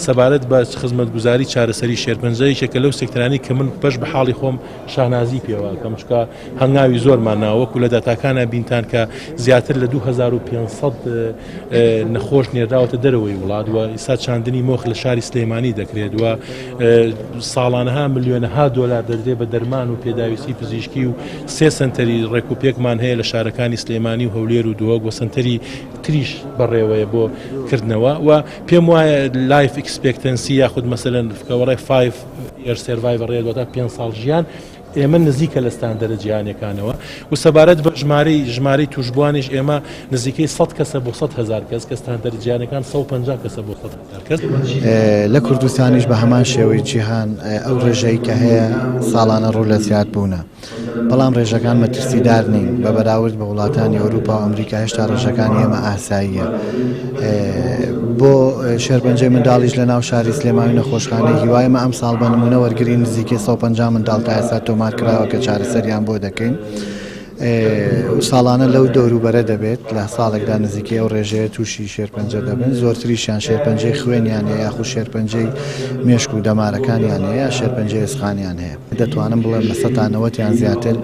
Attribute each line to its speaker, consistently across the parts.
Speaker 1: سەبارەت بە خزمەتگوزاری چارەسەری شێرپەنجە یەکێکە لەو سێکتەرانەی کە من بەش بە حاڵی خۆم شانازی پێوە ئەکەم چونکە هەنگاوی زۆرمان ناوە وەکو لە داتاکانا بینتان کە زیاتر لە 2500 نەخۆش نێردراوەتە دەرەوەی وڵات و ئیستا چاندنی مۆخ لە شاری سلێمانی دەکرێت و ساڵانەها ملیۆنەها دۆلار دەدرێت بە دەرمان و پێداویستی پزیشکی و سێ سەنتەری ڕێک و پێکمان هەیە لە شارەکانی سلێمانی و هەولێر و دهۆک و سەنتەری تریش بەڕێوەیە بۆ کردنەوە و پێم وایە life expectancy یاخود مەسەلەن کەوەڕێ five year survival rate واتە پێنج ساڵ ژیان ئێمە نزیکە لە ستاندەرە جیهانیەکانەوە و سەبارەت بە ژمارەی ژمارەی توشبووانیش ئێمە نزیکەی 100 کەسە بۆ 100 هەزار کەس کە ستاندەرە جیهانیەکان 150 کەسە بۆ 100 هەزار کەس.
Speaker 2: لە کوردستانیش بە هەمان شێوەی جیهان ئەو ڕێژەی کە هەیە ساڵانە ڕوو لە زیادبوونە. بەڵام ڕێژەکان مەترسیدار نین، بە بەراورد بە وڵاتانی ئەوروپا و ئەمریکا هێشتا ڕێژەکانی ئێمە ئاساییە. بۆ شێرپەنجەی منداڵیش لە ناو شاری سلێمانی نەخۆشخانەی هیوا ئێمە ئەمساڵ بە نمونە وەرگری نزیکەی 150 منداڵ تا ئێستا تۆمار کراوە کە چارەسەریان بۆ دەکەین. و ساڵانە لەو دەوروبەرە دەبێت لە ساڵێکدا نزیکەی ئەو ڕێژەیە تووشی شێرپەنجە دەبن زۆرتریشیان شێرپەنجەی خوێنیان هەیە یاخود شێرپەنجەی مێشک و دەمارەکانیان هەیە شێرپەنجەی ئێسقانیان هەیە. دەتوانم بڵێم 90% یان زیاتر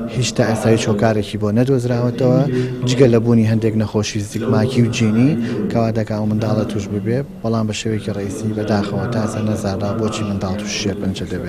Speaker 2: هیچ تا ئێستا هیچ هۆکارێکی بۆ نەدۆزراوەتەوە جگە لە بوونی هەندێک نەخۆشی زگماکی و جینی کەوا دەکا ئەو منداڵە توش ببێ بەڵام بە شێوەیەکی ڕئیسی بەداخەوە تا ئێستا نەزانراوە بۆچی منداڵ توشی شێرپەنجە دەبێت.